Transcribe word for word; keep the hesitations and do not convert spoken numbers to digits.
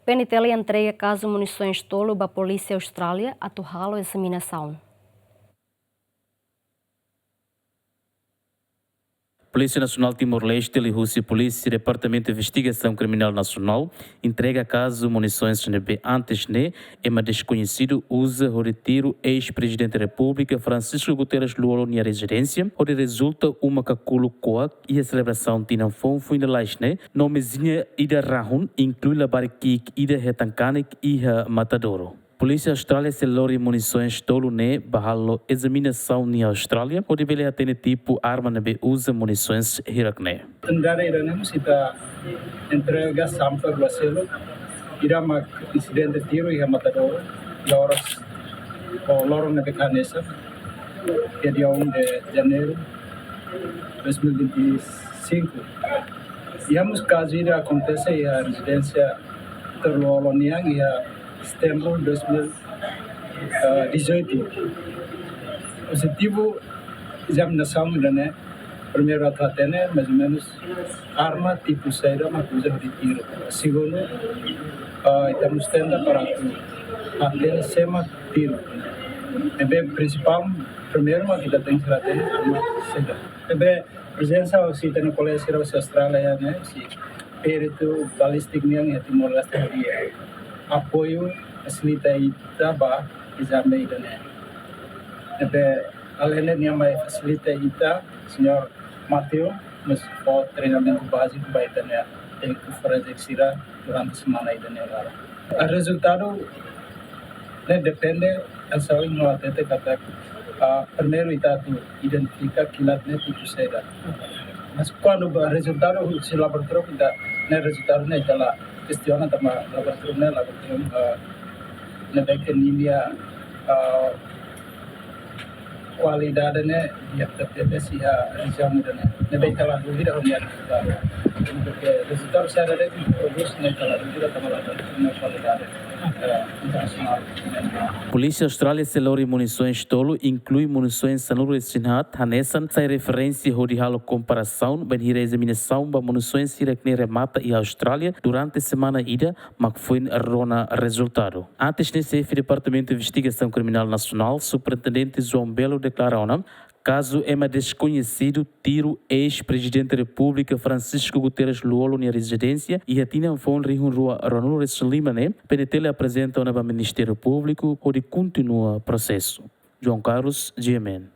P N T L entrega kazu munisoens tolu ba Polísia Austrália atu halo ezaminasaun. Polísia Nasionál Timor-Leste, liuhusi Polísia Departamentu Investigasaun Kriminál Nasionál, entrega kazu munisoens ne'ebé antes ne'e ema deskoñesidu uza hodi tiru eis-Prezidente Repúblika Francisco Guterres Lú-Olo nia rezidénsia, hodi rezulta uma kakuluk-koak iha selebrasaun tinan foun foin lalais ne'e, no mezinha ida rahun, inklui labarik ki'ik ida hetan kanek iha matadouro. Polísia Austrália sei lori munisoens tolu ne'e ba halo ezaminasaun iha Austrália, hodi bele hatene tipu arma ne'ebé uza munisoens hirak ne'e. Tun dada ida-ne'e mós ita entrega sample ba selu, ida mak insidente tiru iha matadouro, loron, ou loron ne'ebé hanesan, iha dia um de janeiro dois mil e vinte e cinco. Iha mós kazu ida akontese iha rezidénsia Guterres Lú-Olo nian iha setembru dois mil e dezoito. Objetivu ezaminasaun ida-ne'e, primeiru atu hatene mais ou menus arma tipu saida mak uza hodi tiru. Segundu, ah, ita mós tenta para atu hatene sé mak tiru. Ne'ebé prinsipál, primeiru mak ita tenke hatene arma saida. Ne'ebé prezensa husi ita-nia kolega sira husi Austrália ne'e, husi peritu balístiku nian iha Timor-Leste hodi apoiu, fasilita ita ba ezame ida-ne'e. Ne'ebé alende nia mai fasilita ita, señór Mateo, mós fó treinamentu báziku ba ita-nia tékniku forense sira durante semana ida-ne'e laran. Ah, rezultadu ne'e depende, ensau no hatete katak, ah, primeiru ita atu identifika kilat ne'e tipu saida. Mas kuandu ba rezultadu husi laboratóriu ita, ne'e rezultadu ne'e ita la kestiona tanba laboratóriu ne'e laboratóriu, ah, ne'ebé ke ninia, ah, kualidade ne'e di'ak tebes iha rejiaun ida-ne'e. Ne'ebé ita la duvida ho nia rezultadu. Porque rezultadu saida de'it mak prodús ne'e ita la duvida tanba la duvida nia kualidade, eh, internasionál. Polísia Austrália sei lori munisoens tolu, inklui munisoens sanulu-resin-haat, hanesan sai referénsia hodi halo komparasaun bainhira ezaminasaun ba munisoens hirak ne'e remata iha Austrália durante semana ida mak foin rona rezultadu. Antes ne'e, xefe Departamentu Investigasaun Kriminál Nasionál, Superintendente João Belo, deklara ona kazu ema deskoñesidu tiru eis-Prezidente Repúblika Francisco Guterres Lú-Olo nia rezidénsia iha tinan foun rihun rua ruanulu-resin-lima ne'e, P N T L aprezenta ona ba Ministériu Públiku hodi kontinua prosesu. João Carlos, G M N.